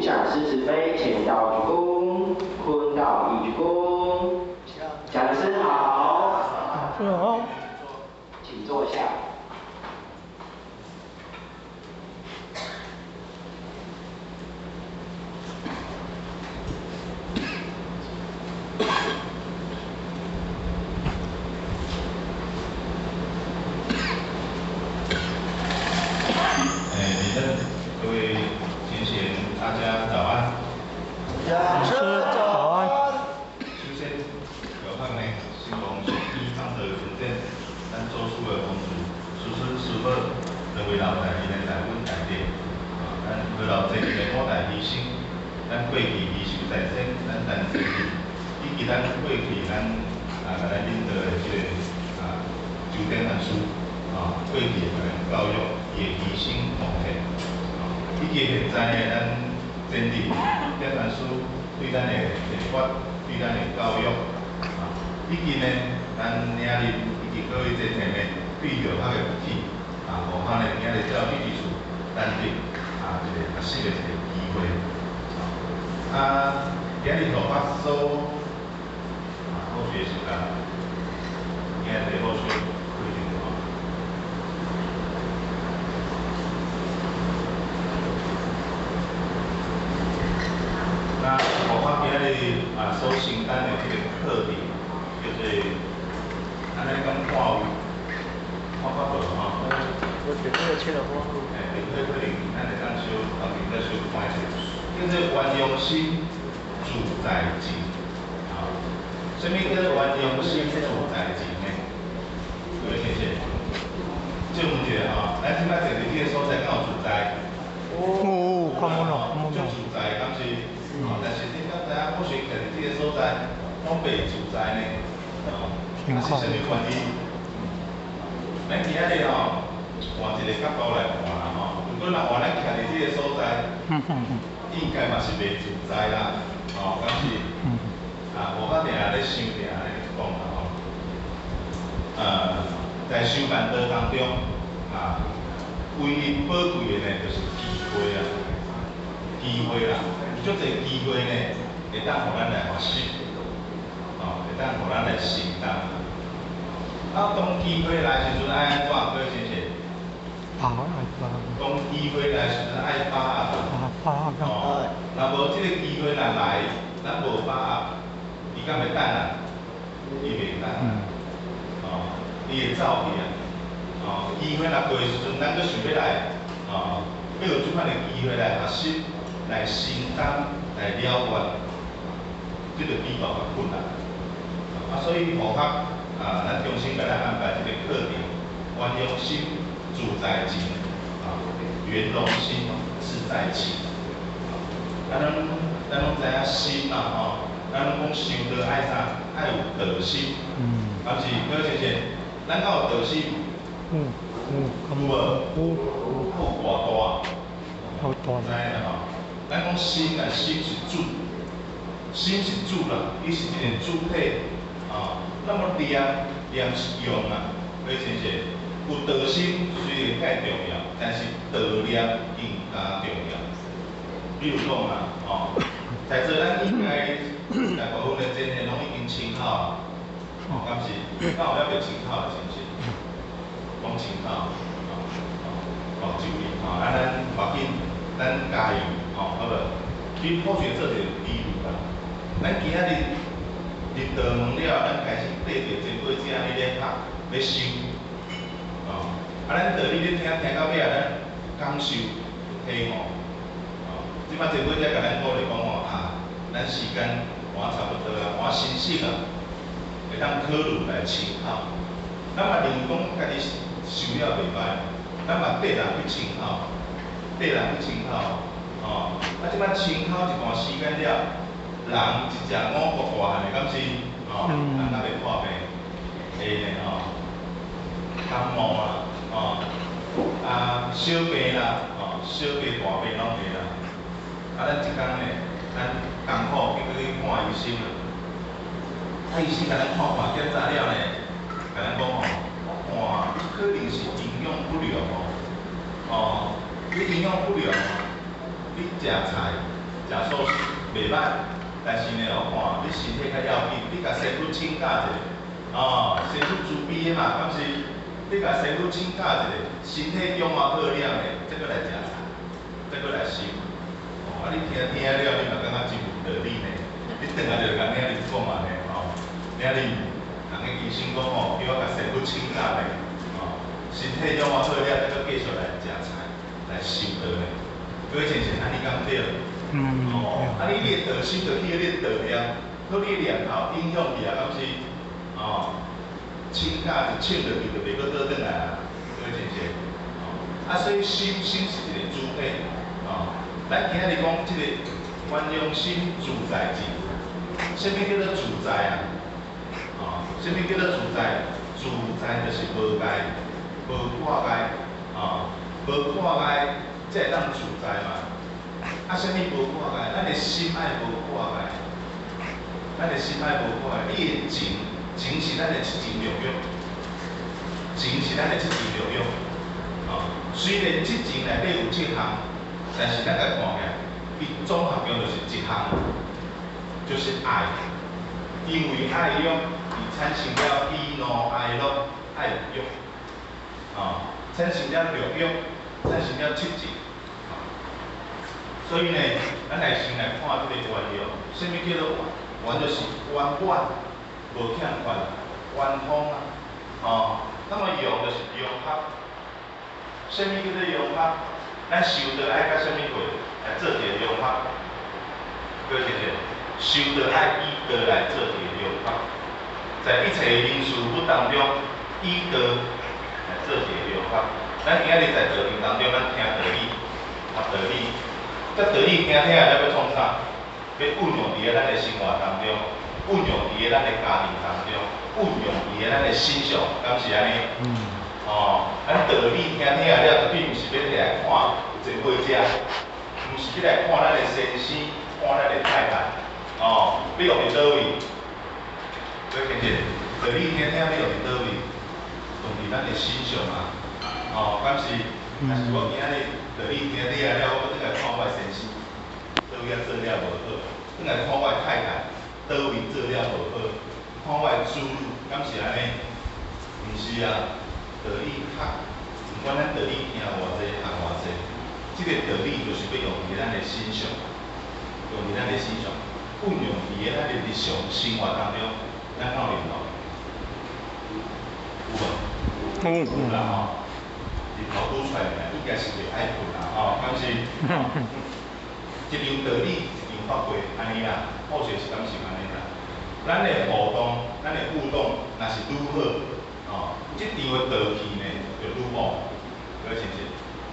講師慈悲，前道鞠躬，坤道一鞠躬。講師好。講師好。請坐下。哎，李正，各位贤贤，大家早安。講師早安。首先，有幸呢，承蒙上帝當作恩典，咱做主的幫助，師尊師母兩位老大伊呢來阮台頂，啊，咱為了這一個五大犧牲，咱過去遺壽在先，咱陳先以及咱過去咱啊，共咱領導的這个啊周典老師，啊，過去共咱教育，伊的犧牲奉獻，啊，以及現在呢，咱前任典老師對咱的提拔，對咱的教育，啊，以及呢，咱領任以及各位前贤呢，對藥學的發起，啊，予我呢今日才有佇這處擔任啊一個學習的一個機會，啊，今日護法所啊好學習啦，今日好學開場吼。那護法今日啊所承擔的這個課題叫做，按呢敢看有看較無吼？我絕對切了光。欸，可可能咱會當小後面再小看一下，叫做圓融心自在情。啊，啥物叫做圓融心自在情呢？各位先生，借問一下吼，咱這擺坐佇這個所在敢有自在？有，看無咯，足自在，敢是？哦，但是恁敢知影，我是徛佇這個所在，攏袂自在呢？哦，啊是啥物原因？咱今仔日吼，換一個角度來看啦吼。如果若換咱徛佇這個所在，應該嘛是袂自在啦，吼，敢是？啊，無法定定咧想，定定咧講啦吼。在修辦道當中，啊，唯一寶貴的呢，就是機會啊，機會啦，有足濟機會呢，會當予咱來學習，哦，會當予咱來承擔。啊，當機會來時陣愛按怎？各位先生？把握。當機會來時陣愛把握。把握。哦，若無這個機會若來，咱無把握，伊敢會等啊？伊袂等啊。哦，伊會走去啊。哦，機會若過的時陣，咱閣想欲來，哦，欲有這款的機會來學習、來承擔、來了願，這就比較較困難。啊，所以護學啊，咱中心共咱安排這個課程，圓融心自在情，啊，圓融心自在情。咱攏知影心嘛吼，咱攏講修道愛啥？愛有道心。敢是？各位先生，咱敢有道心？有有。有無？有。有偌大？好大。知影吼？咱講心啊，心是主，心是主啦，伊是一個主體，啊。那麼念念是用啊，各位先生，有道心雖然介重要，但是道念更加重要。比如講啊，哦，在座咱應該大部分的前賢攏已經清口，哦，敢是？敢有猶未清口的是毋是？攏清口，哦，哦，就哩吼，啊，咱無要緊，咱加油，吼，好無？比普學做一個比喻啦，咱今仔日入道門了，咱開始綴著前輩者按呢咧拍咧修，哦，啊，咱道理咧聽聽到尾仔，咱感受體悟，哦，這擺前輩者共咱鼓勵講吼，啊，咱時間換差不多啊，換成熟啊，會當考慮來清口。咱嘛認為講家己修了袂歹，咱嘛綴人去清口，綴人去清口，哦，啊，這擺清口一段時間了。人一食五穀大漢的，敢是？哦，人敢袂破病？會呢吼，感冒啦，哦，啊，小病啦，哦，小病大病攏會啦。啊，咱這工呢，咱艱苦去去看醫生啦。啊，醫生共咱看看檢查了呢，共咱講吼，我看你可能是營養不良哦，哦，你營養不良，你食菜，食素食袂歹，但是呢，我看你身體較要緊，你共師父請教一下，哦，師父慈悲的嘛，敢是？你共師父請教一下，身體養活好了呢，再閣來食菜，再閣來修。哦，啊，你聽聽了，你嘛感覺真有道理呢。你轉來就共領入講啊呢，吼，領入人個醫生講吼，叫我共師父請教呢，哦，身體養活好了，再閣繼續來食菜，來修道呢。各位先生，按呢敢對？嗯。哦，啊，你的道心就去你的道念，予你的念頭影響去啊，敢是？哦，請教一請落去就袂閣倒轉來啊，各位先生。哦，啊，所以心心是一個主體，哦，咱今仔日講這個圓融心自在智，啥物叫做自在啊？哦，啥物叫做自在？自在就是無礙、無掛礙，哦，無掛礙才會當自在嘛。啊，啥物無掛礙？咱的心愛無掛礙，咱的心愛無掛礙。你的情，情是咱的七情六欲，情是咱的七情六欲。哦，雖然七情內底有七項，但是咱共看起來，伊總合共就是一項，就是愛。因為愛欲而產生了喜怒哀樂愛欲，哦，產生了六欲，產生了七情。所以呢，咱來先來看這個圓融，啥物叫做圓？圓就是圓滿，無欠缺，圓通啊，哦。那麼融就是融合，啥物叫做融合？咱修道愛佮啥物過來做一個融合？各位先生，修道愛以道來做一個融合，在一切的人事物當中，以道來做一個融合。咱今仔日在道場當中，咱聽道理，學道理。這道理聽聽了欲創啥？欲運用佇咧咱的生活當中，運用佇咧咱的家庭當中，運用佇咧咱的身上，敢是按呢？嗯。哦，咱道理聽聽了，絕對毋是欲摕來看一個回家，毋是欲來看咱的先生，看咱的太太，哦，欲用佇佗位？各位聽者，道理聽聽欲用佇佗位？用佇咱的身上啊，哦，敢是？但是我今仔日道理聽聽了，我轉來看我的先生，佗位仔做了無好；轉來看我的太太，佗位做了無好；看我的子女，敢是按呢？毋是啊，道理學，毋管咱道理聽偌濟、學偌濟，這個道理就是欲用佇咱的身上，用佇咱的身上，運用佇咧咱的日常生活當中，咱敢有認同？有無？有。有啦吼。日頭拄出來爾，應該是袂愛睏啦吼，敢是？一場道理，一場法會，按呢啦，好勢是敢是按呢啦？咱的互動，咱的互動，若是愈好，哦，這場的道氣呢就愈旺，各位是毋是？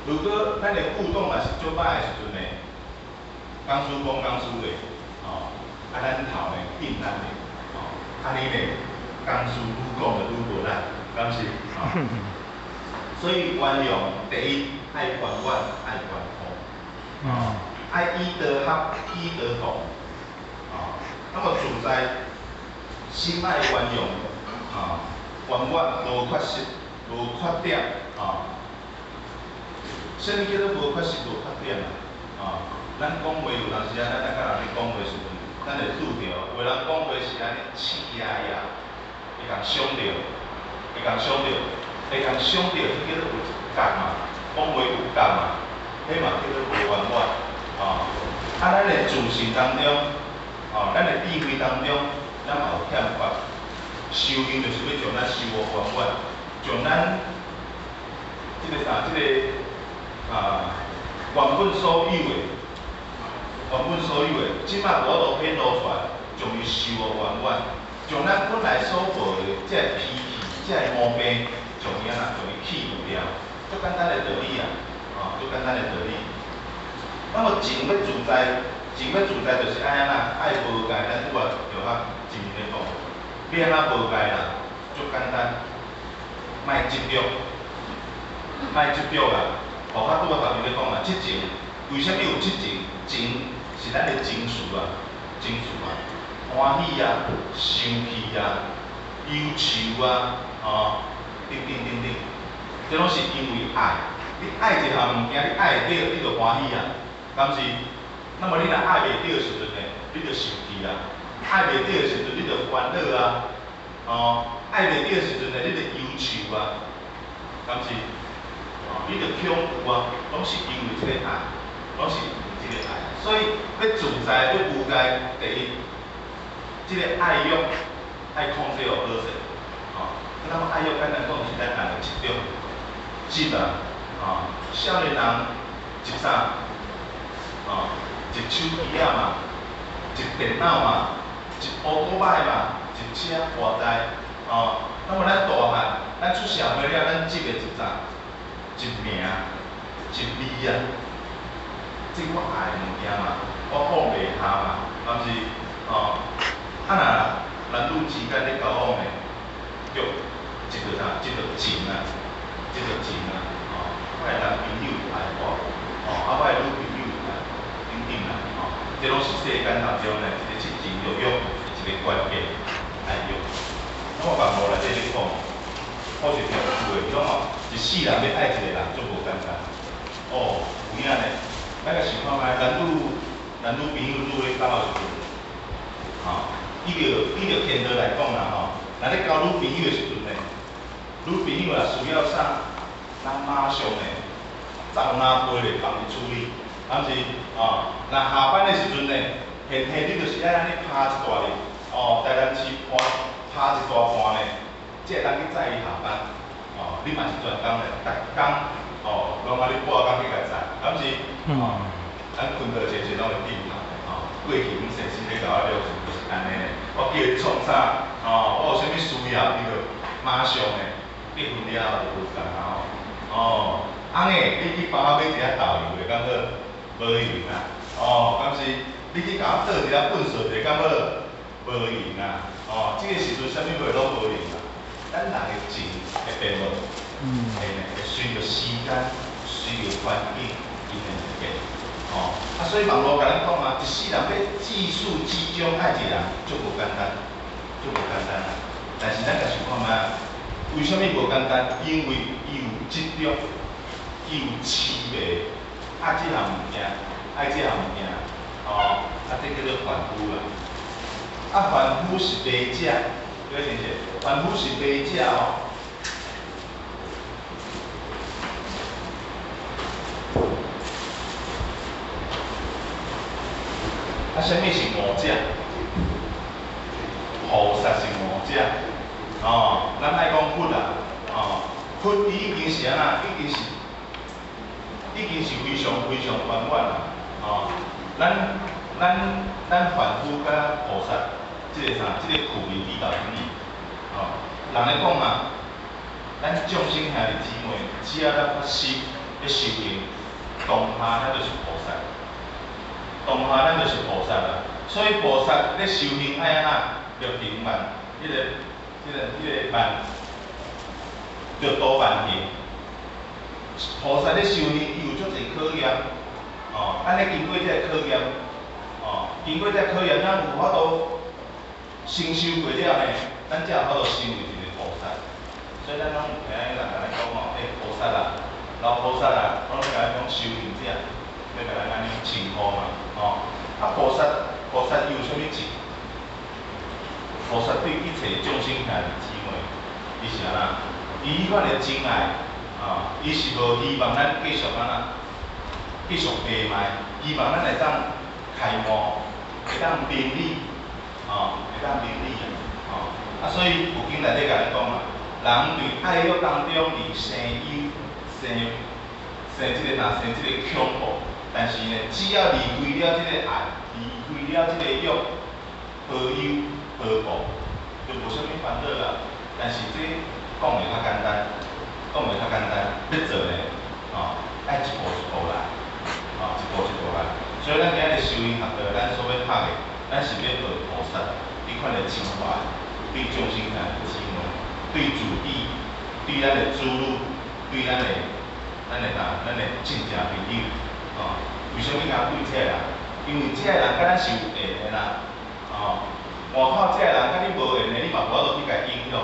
如果咱的互動若是足歹的時陣呢，講師講講師的，哦，啊咱頭呢變咱的，哦，按呢呢，講師愈講就愈無力，敢是？哦。所以圓融第一愛圓滿，愛圓通，哦，愛以道合，以道動，哦，那麼自在心愛圓融，啊，圓滿無缺失，無缺點，啊，啥物叫做無缺失、無缺點啊？啊，咱講話有當時啊，咱來佮人咧講話時陣，咱會拄著，有的人講話是按呢刺壓壓，會共傷著，會共傷著。會共傷著，彼叫做有角嘛，講話有角嘛，彼嘛叫做無圓滿，哦。啊，咱的自性當中，哦，咱的智慧當中，咱嘛有欠缺。修行就是欲將咱修予圓滿，將咱這個啥，這個啊原本所有的，原本所有的，這擺無法度顯露出來，將伊修予圓滿，將咱本來所無的這個脾氣、這個毛病，將伊按怎，將伊去除掉，足簡單的道理啊，哦，足簡單的道理。那麼情欲自在，情欲自在就是愛按怎，愛無礙，咱拄仔著較前面咧講，欲按怎無礙啦？足簡單，莫執著，莫執著啦。哦，較拄仔頭前咧講啊，七情，為啥物有七情？情是咱的情緒啊，情緒啊，歡喜啊，生氣啊，憂愁啊，哦，等等等等，這攏是因為愛。你愛一項物件，你愛會著，你就歡喜啊，敢是？那麼你若愛袂著的時陣呢，你就生氣啊；愛袂著的時陣，你就煩惱啊。哦，愛袂著的時陣呢，你就憂愁啊，敢是？哦，你就恐懼啊，攏是因為這個愛，攏是因為這個愛。所以欲自在，欲無礙，第一，這個愛欲愛控制予好勢。哦，那麼愛欲簡單講是咱人的一種執啊，哦，少年人執啥？哦，執手機仔嘛，執電腦嘛，執烏托邦嘛，執車大台，哦，那麼咱大漢，咱出社會了，咱執的執啥？執名，執利啊，這我愛的物件嘛，我放袂下嘛，敢是？哦，啊若男女之間咧交往呢，就執著啥？執著情啊，執著情啊，哦，我的男朋友愛我，哦，啊我的女朋友愛我，等等啦，哦，這攏是世間當中呢一個七情六欲一個關鍵愛欲。那麼網路內底咧講，我是聽有句話，伊講哦，一世人欲愛一個人足無簡單。哦，有影呢，咱來想看覓，男女朋友拄咧交的時陣，吼，依著天道來講啦吼，若咧交女朋友的時陣呢，女朋友若需要啥，咱馬上呢，走哪飛咧幫伊處理，敢是？哦，若下班的時陣呢，現現你就是愛按呢拍一大日，哦，台南市盤拍一大盤呢，才會當去載伊下班。哦，你嘛是專工咧，逐工哦，攏按呢半工去共載，敢是？哦，咱困到前時攏會變頭的吼。過去阮先生咧共我了時就是按呢咧，我叫伊創啥，哦，我有啥物需要，伊就馬上呢，結婚了後就無仝啊吼。哦，翁的，你去幫我買一下豆油的，敢好？無閒啊。哦，敢是？你去共我倒一下糞掃一下，敢好？無閒啊。哦，這個時陣啥物貨攏無閒啊。咱人的情會變無？會呢，會隨著時間、隨著環境，伊會變。哦，啊，所以網路共咱講啊，一世人欲至始至終愛一個人，足無簡單，足無簡單啊。但是咱共想看覓，為啥物無簡單？因為伊有執著，伊有痴迷，愛這項物件，愛這項物件，哦，啊，這叫做凡夫啦。啊，凡夫是迷者，各位聽者，凡夫是迷者哦。啊，啥物是悟者？菩薩是悟者，哦，咱愛講佛啊，哦，佛伊已經是按怎？已經是非常非常圓滿啦，哦，咱凡夫佮菩薩，這個啥？這個距離比較遠。哦，人咧講啊，咱眾生兄弟姊妹，只要咱發心咧修行，當下咱就是菩薩，當下咱就是菩薩啦。所以菩薩咧修行愛按怎？六行萬，彼個萬，六度萬行。菩薩咧修行，伊有足濟考驗，哦，咱咧經過這個考驗，哦，經過這個考驗，咱有法度承受過了呢，咱才有法度成為一個菩薩。所以咱攏有聽人共咱講吼，欸，菩薩啊，老菩薩啊，攏共咱講修行者，咧共咱按呢稱呼嘛，吼。啊，菩薩伊有啥物情？菩薩對一切眾生兄弟姊妹，伊是按怎？伊彼款的真愛，啊，伊是無希望咱繼續按怎？繼續迷茫，希望咱會當開悟，會當明理，哦，會當明理啊，哦，啊，所以佛經內底共咱講啊，人佇愛欲當中佇生憂、生這個啥，生這個恐怖，但是呢，只要離開了這個愛，離開了這個欲，何憂何怖，就無啥物煩惱啦。但是這講的較簡單，講的較簡單，欲做呢，哦，愛一步一步來，哦，一步一步來。所以咱今日修行學道，咱所欲學的，咱是欲學菩薩彼款的情懷，對眾生兄弟姊妹，對自己，對咱的子女，對咱的啥，咱的親情朋友，哦，為啥物講對這个人？因為這个人佮咱是有緣的啦，哦，外口這个人佮你無緣的，你嘛無法度去共影響，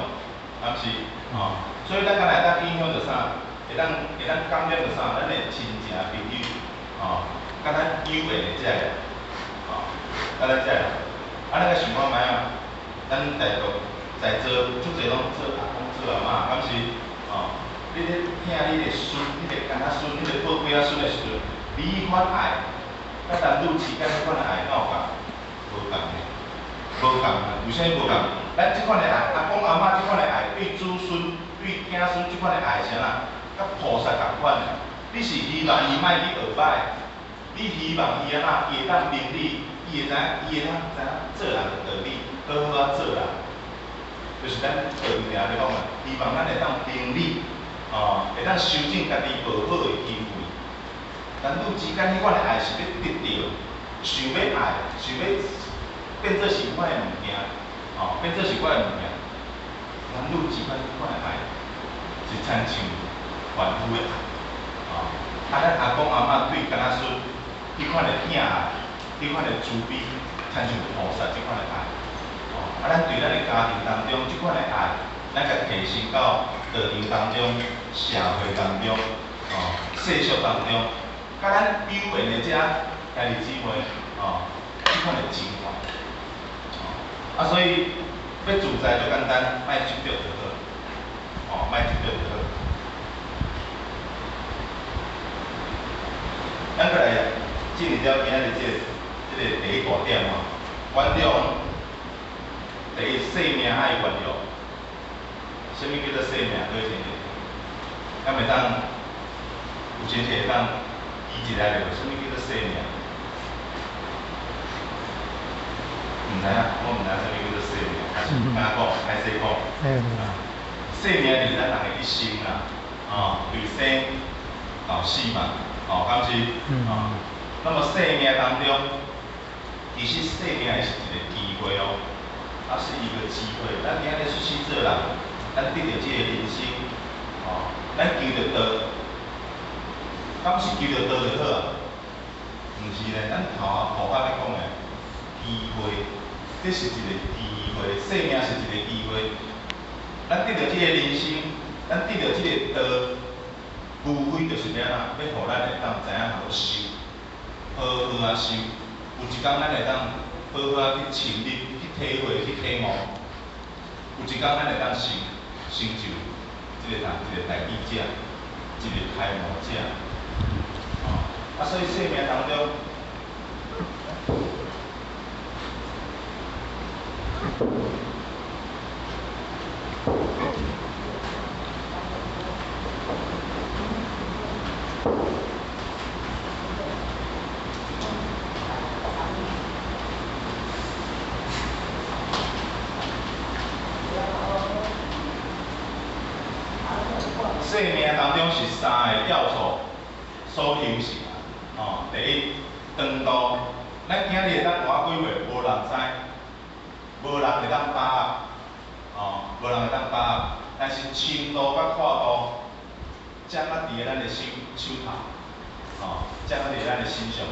敢是？哦，所以咱敢若會當影響著啥？會當感染著啥？咱的親情朋友，哦，佮咱有緣的這个，吼，佮咱這个，啊，咱來想看覓啊？咱台獨在座足濟攏做阿公做阿嬤，敢是？吼，你咧疼你的孫，你的囡仔孫，你的寶貝仔孫的時陣，你彼款愛，佮男女之間彼款愛敢有仝？無仝的，無仝啊！為啥物無仝？咱這款的愛，阿公阿嬤這款的愛，對子孫、對囝孫這款的愛是按怎？佮菩薩仝款的。你是希望伊莫去學歹，你希望伊按怎？伊會當明理，伊會知影，伊會當知影做人的道理，好好仔做人。就是咱道場定咧講的，希望咱會當明理，哦，會當修正家己無好的行為。男女之間彼款的愛是欲得著，想欲愛，想欲變做是我的物件，哦，變做是我的物件。男女之間彼款的愛，是親像凡夫的愛，哦，啊，咱阿公阿嬤對囡仔孫彼款的疼愛，彼款的慈悲，親像菩薩這款的愛，哦，啊，咱對咱的家庭當中這款的愛，咱共提升到道場當中、社會當中、哦，世俗當中，佮咱有緣的這兄弟姊妹，哦，這款的情懷，哦，啊，所以欲自在足簡單，莫執著就好，哦，莫執著就好。咱閣來進入了今仔日這個第一大點吼，原諒，第一生命愛原諒，啥物叫做生命？各位親戚，敢會當有親戚會當記一下著？啥物叫做生命？毋知影，我毋知影啥物叫做生命，還是敢講，歹勢講。生命就是咱人的一生啦，哦，對生到死嘛，哦，敢是？哦，那麼生命當中，其實生命是一個機會哦，它是一個機會。咱今日出世做人，咱得著這個人生，哦，咱求著道，敢是求著道就好啊？毋是咧，咱頭仔菩薩咧講的機會，這是一個機會，生命是一個機會。咱得著這個人生，咱得著這個道，無非就是欲按怎，欲予咱會當知影好修，好好仔修。有一工咱會當好好仔去深入、去體會、去體悟。有一工咱會當成就這個人，一個大智者，一個開悟者。哦，啊，所以生命當中，生命當中是三个要素所形成啊。哦，第一，長度，咱今日會當活幾歲，無人知，無人會當把握，哦，無人會當把握。但是深度佮闊度，掌握佇咱的手手頭，哦，掌握佇咱的身上。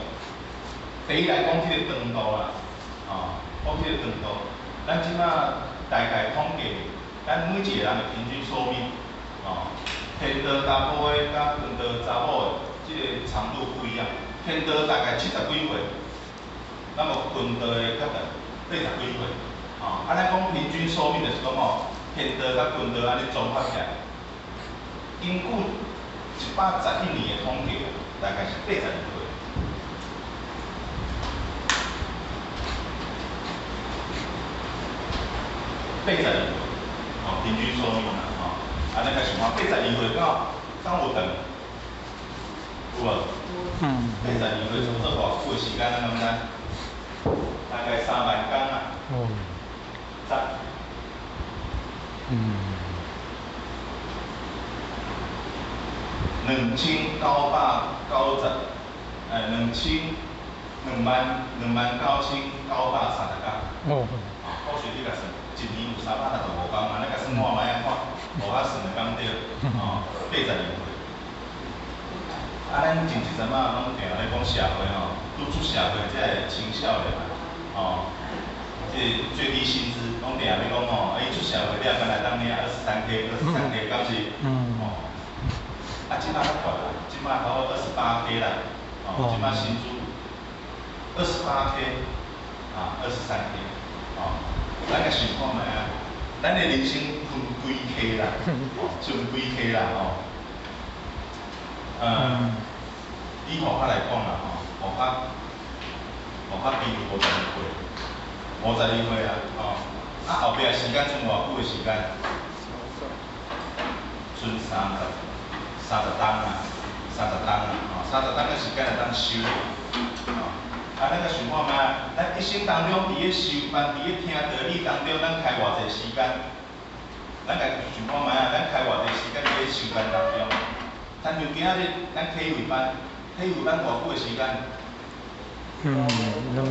第一來講這个長度啦，哦，講這个長度，咱這馬大概統計，咱每一個人的平均壽命，哦，天道查埔的佮黃道查某的，這个長度不一樣。天道大概70幾歲，那麼坤道的較長，80幾歲。哦，啊，咱講平均壽命就是講吼，天道佮坤道按呢綜合起來，根據111年的統計，大概是82歲。82歲，哦，平均壽命啦，吼，啊，咱來想看82歲敢有長？有無？82歲差不多偌久的時間，咱敢知？大概3萬工啊。十。2990，29,930工。哦。数學你共算，一年有365工，按呢共算看覓仔看，無較算會敢對，哦，82歲。啊，咱前一陣仔攏定咧講社會吼，拄出社會這个青少年啊，吼，這个最低薪資，攏定咧講吼，啊，伊出社會了，敢會當領23K，23K，敢是？哦。啊，這擺較懸啦，這擺差不多28K 啦，哦，哦，這擺新竹28K，啊，23K，哦，咱來想看覓啊？咱的人生分幾期啦？哦，分幾期啦？吼。以佛法來講啦，吼，佛法基於52歲，52歲啊，吼，啊後壁時間賰偌久的時間？賰30冬啊，三十冬啊，吼，三十冬的時間會當修，吼，啊，咱來想看覓，咱一生當中佇咧修班，佇咧聽道理當中，咱開偌濟時間？咱來想看覓啊，咱開偌濟時間佇咧修班當中？親像今仔日咱體會班，體會班偌久的時間？2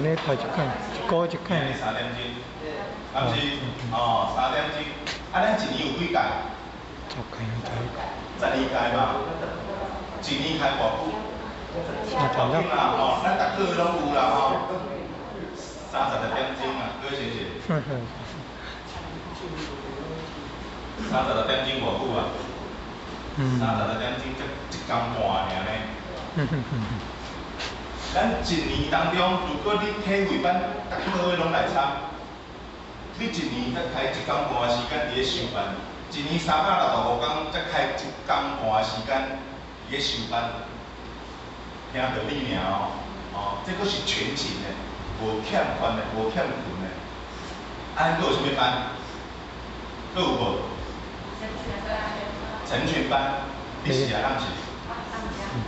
禮拜一擺，一個月一擺。今日3點鐘，敢是？哦，3點鐘。啊，咱一年有幾屆？10屆，12屆嘛。一年開偌久？三十啦，吼，咱逐個月攏有啦，吼。36點鐘啊，閣是毋是？36點鐘偌久啊？36點鐘才一工半爾呢。咱一年當中，如果你體會班逐個月攏來參，你一年才開一工半的時間佇咧修班，一年365工才開一工半的時間佇咧修班，聽道理爾哦，哦，這閣是全勤的，無欠缺的，無欠困的。啊，閣有啥物班？閣有無？晨群班，你是啊，暗時？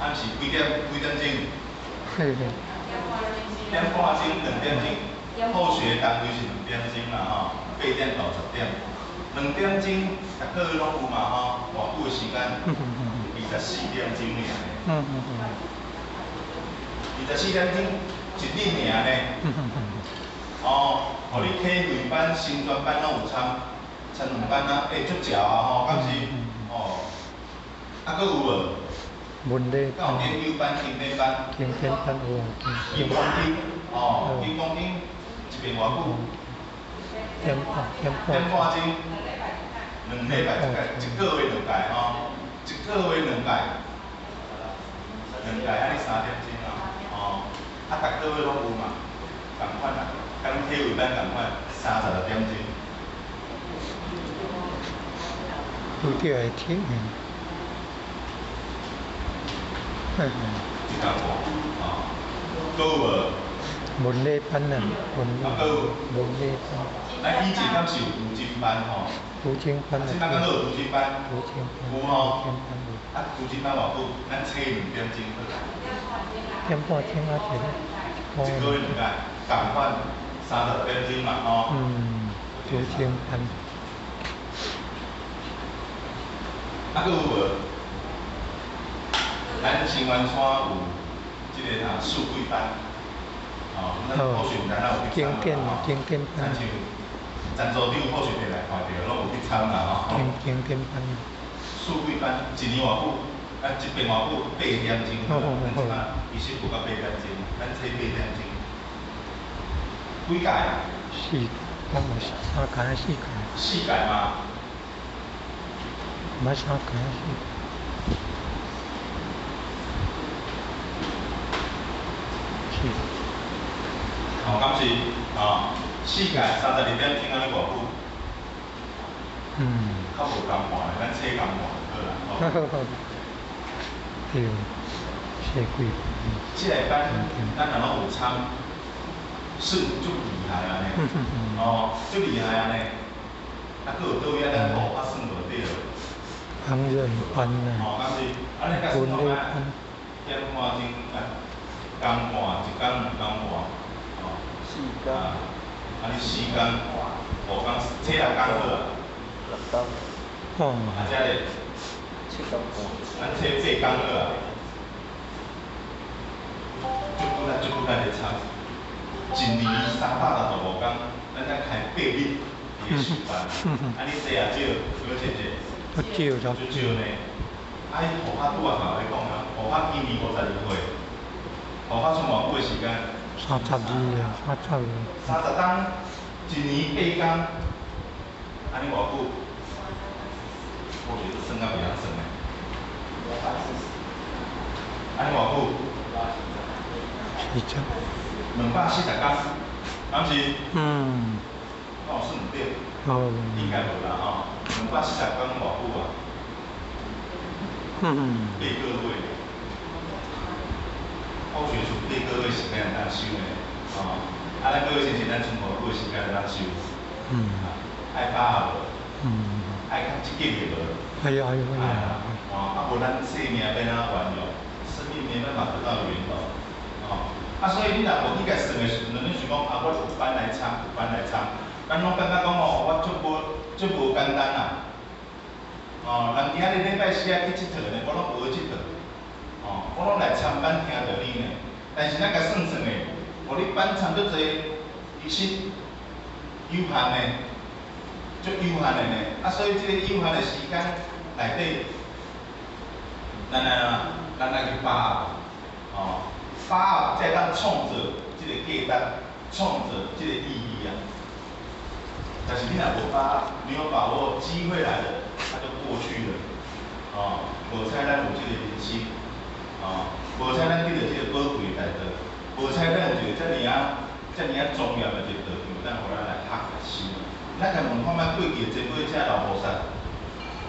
暗時幾點？幾點鐘？點半鐘、2點鐘，後學單位是2點鐘啦吼，8點到10點。2點鐘，逐個月攏有嘛吼，偌久的時間？24點鐘爾。24點鐘一日爾呢。哦，予你體會班、新專班攏有參，參兩班啊，欸，足捷啊吼，敢是？哦，啊，閣有無？文理敢有研究班、經典班？經典班有。金剛經，哦，金剛經一遍偌久？點半，點半。點半鐘，2禮拜一屆，一個月兩屆吼，一個月兩屆，兩屆按呢3點鐘啊，哦，啊，逐個月攏有嘛，仝款啊，佮體會班仝款，36點鐘。拄著會聽。一工半，哦，閣有無？文理班啊，文文理班。咱以前敢是有讀經班吼？讀經班。這擺敢閣有讀經班？讀經班。有吼。啊，讀經班偌久？咱早2點鐘好。點半鐘啊，一個。一個月兩屆，仝款30點鐘嘛吼。嗯，讀經班。啊，閣有無？咱清源山有這個啥四季班，哦，咱普選咱有去參啦，經典班。親像陳組長普選摕來看著，攏有去參啦吼。經典班。四季班一年偌久？啊，這邊偌久？8點鐘。咱這擺其實無到8點鐘，咱早8點鐘。幾屆？四，敢有三屆四屆。四屆嘛。毋捌三屆四屆。哦，敢是？哦，四屆32點鐘按呢偌久？較無共半，咱早共半就好啦。好。對，四季。這個班，咱若攏有參，算足厲害啊呢。哦，足厲害啊呢。啊，閣有佗位啊，咱學啊算無對。烹飪班啊。哦，敢是？按呢較算講啊，點半鐘啊，工半，一工兩工半。哦。四工。按呢四工，五工，早六工好啊。六工。哦。啊，這咧。7工半。咱早8工好啊。足骨力，足骨力的參，一年365工，咱才開8日佇咧上班。啊，你濟也少，閣濟濟。足少，足少呢。啊，伊護法拄仔頭咧講啊，護法今年52歲，護法賰偌久的時間？32啊，32。30冬，一年8工，按呢偌久？我覺得算甲袂曉算呢。按呢偌久？七十。 240工，敢是？嗯。敢有算毋對？哦。應該無啦吼，240工偌久啊？8個月。國學厝八個月時間會當收呢？哦，啊，咱各位先生，咱賰偌久時間會當收？愛把握無？愛較積極的無？愛愛愛。哦，啊無咱生命欲按怎圓融？生命沒辦法得到圓融。哦，啊，所以你若無去共算的時陣，你想講啊，我有班來參，有班來參，咱攏感覺講哦，我足無足無簡單啊。哦，人今仔日禮拜四愛去𨑨迌呢，我攏無去𨑨迌。哦，我攏來參班聽著你呢。但是咱共算算的，予你班參足濟，其實有限的，足有限的呢。啊，所以這個有限的時間內底，咱來怎？咱愛去把握，哦，把握才會當創造這個價值，創造這個意義啊。但是你若無把握，沒有把握，機會來了，它就過去了。哦，無彩咱有這個人生，哦，無彩咱得著這個寶貴的大道，無彩咱有一個遮爾仔、遮爾仔莊嚴的一個道場，當予咱來學來修。咱共問看覓過去的前輩遮老菩薩，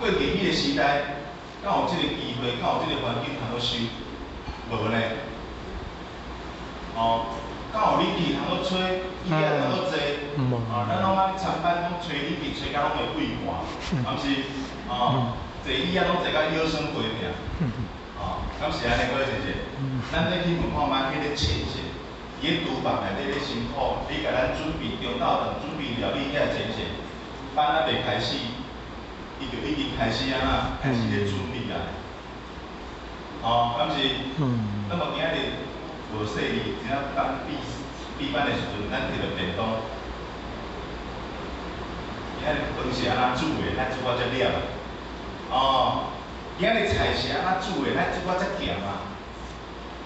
過去彼個時代，敢有這個機會，敢有這個環境通好修？無呢。哦，敢有冷氣通好吹，椅仔通好坐？哦，咱攏愛參班，攏吹冷氣吹甲攏會畏寒，敢是？哦，坐椅仔攏坐甲腰酸背痛。哦，敢是按呢？各位先生，咱咧去問看覓彼個前線，伊咧廚房內底咧辛苦，你共咱準備中晝頓，準備料理遐前線，班猶未開始，伊就已經開始按怎？開始咧準備啊。哦，敢是？那麼今仔日無細膩，真正當閉閉班的時陣，咱提著便當，今仔日飯是按怎煮的？咱煮到遮粒啊。哦，今仔日菜是按怎煮的？咱煮到遮鹹啊。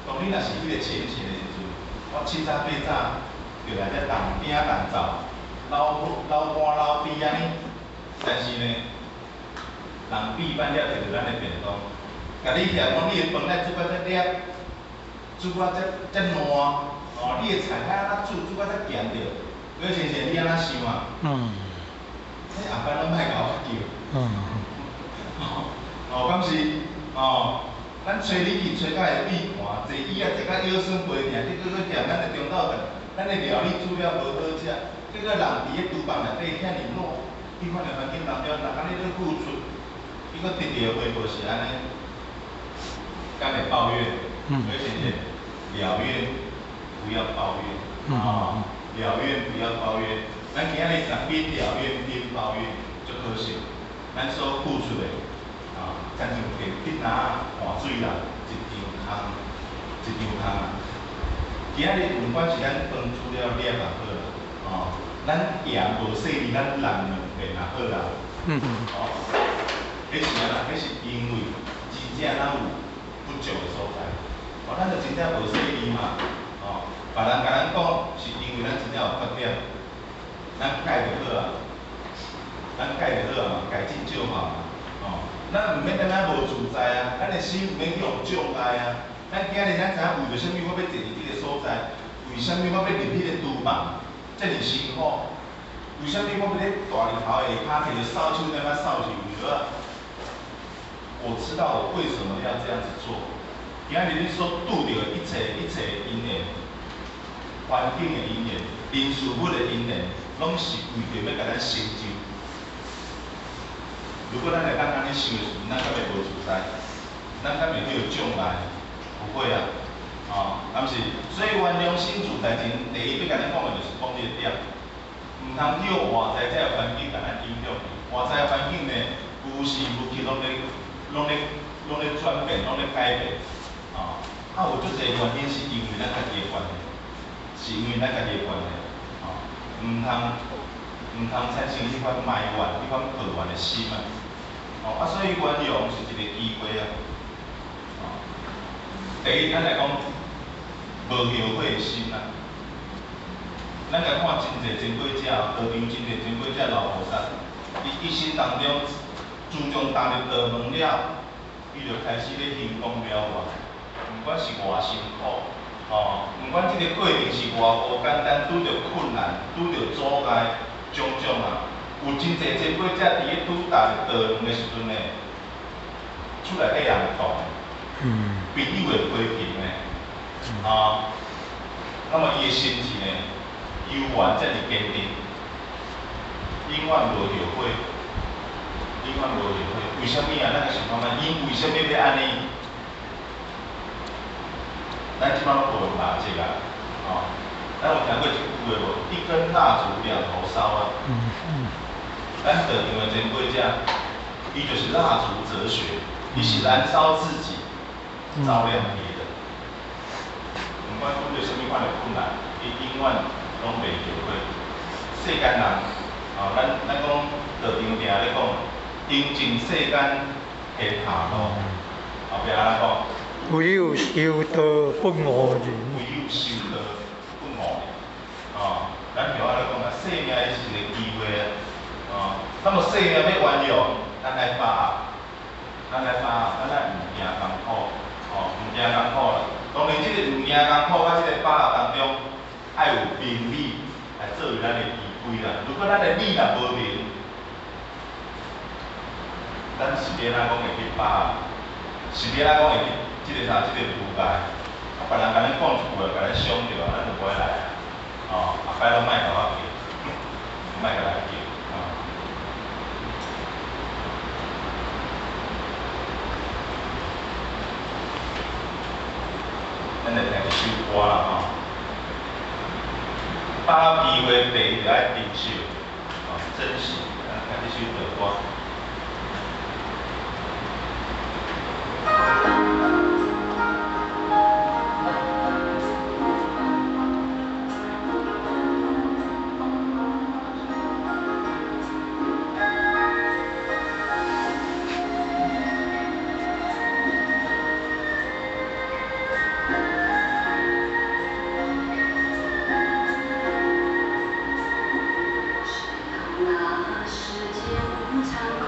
當你若是彼個前線的時陣，我七早八早就來遮動餅動灶，流流汗流鼻按呢。但是呢，人閉班了提著咱的便當，共你徛講你的飯愛煮到遮粒，煮到遮遮爛，哦，你的菜愛按怎煮，煮到遮鹹著，各位先生你按怎想啊？你後擺攏莫共我叫。哦，敢是？哦，咱吹冷氣吹甲會畏寒，坐椅仔坐甲腰酸背痛，結果閣嫌咱的中晝頓，咱的料理煮了無好食，結果人佇咧廚房內底遐爾熱，彼款的環境當中，人按呢咧付出，伊閣得著的回報是按呢，敢會抱怨？所以先生，了願不要抱怨，哦，了願不要抱怨。咱今仔日若邊了願邊抱怨，足可惜。咱所付出的，啊，親像滴滴仔汗水啦，一場空，一場空啊。今仔日毋管是咱飯煮了粒也好啦，哦，咱鹽無細膩，咱湳兩遍也好啦。哦，彼是按怎？彼是因為真正咱有不足的所在。哦，咱就真正無細膩嘛。哦，別人共咱講，是因為咱真正有缺點，咱改就好啊。咱改就好啊嘛，改進就好嘛。哦，咱毋免感覺無自在啊，咱的心毋免去予障礙啊。咱今日咱知影為著啥物我欲坐佇這個所在？為啥物我欲入彼個廚房，遮爾辛苦？為啥物我欲咧大日頭下跤提著掃帚踮遐掃是為著啊？我知道我為什麼要這樣子做。今日你所拄著的一切一切因緣，環境的因緣，人事物的因緣，攏是為著欲共咱成就。如果咱會當按呢想的時陣，咱敢會無自在？咱敢會去有障礙？不會啊，哦，敢是？所以原諒心自在前，第一欲共咱講的就是講這個點，毋通去予外在這個環境共咱影響。外在環境呢，無時無刻攏咧、攏咧、攏咧轉變，攏咧改變，哦，啊有足濟原因是因為咱家己的關係，是因為咱家己的關係，哦，毋通產生彼款埋怨、彼款抱怨的心啊。哦，啊，所以原諒是一個機會啊。哦，第一，咱來講無後悔的心啊。咱來看真濟前輩者，道場真濟前輩者老菩薩，伊一生當中，自從踏入道門了，伊就開始咧行功了願，毋管是偌辛苦，哦，毋管這个過程是偌無簡單，拄著困難，拄著阻礙，種種啊，有真濟前輩者佇咧拄踏入道門的時陣呢，厝內底人會講，朋友會批評呢，啊，那麼伊的心志呢，猶原遮爾堅定，永遠無後悔，永遠無後悔。為啥物啊？咱來想看覓，𪜶為啥物欲按呢？咱這擺攏無用蠟燭啊，哦，咱有聽過一句話無？一根蠟燭兩頭燒啊。咱道場的前輩者，伊就是蠟燭哲學，伊是燃燒自己，照亮別人。毋管拄著啥物款的困難，伊永遠攏袂後悔。世間人，哦，咱講道場定咧講，應盡世間閒下路，後壁按怎講？唯有修道不誤人。唯有修道不誤人。哦，咱著按呢講啊，生命伊是一个機會啊。哦，那麼生命欲運用，咱愛把握，咱愛把握，咱愛毋驚艱苦，哦，毋驚艱苦啦。當然，這个毋驚艱苦佮這个把握當中，愛有明理來作為咱的依歸啦。如果咱的理若無明，咱是欲按怎講會去把握？是欲按怎講會去這个啥？這个無界？啊，別人共咱講一句話，共咱傷著啊，咱就無愛來啊。哦，後擺攏莫共我叫，莫共來叫。啊。咱來聽一首歌啦吼。把握機會，第一就愛珍惜，哦，珍惜。咱聽這首道歌。是當那世間無常。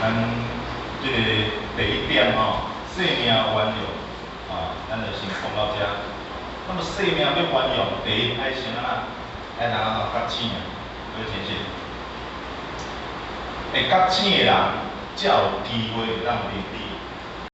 咱這个第一點吼，生命運用，啊，咱就先講到遮。那麼生命要運用，第一愛先按怎？愛人按怎覺醒啊？各位先生，會覺醒的人，才有機會會當認知耶。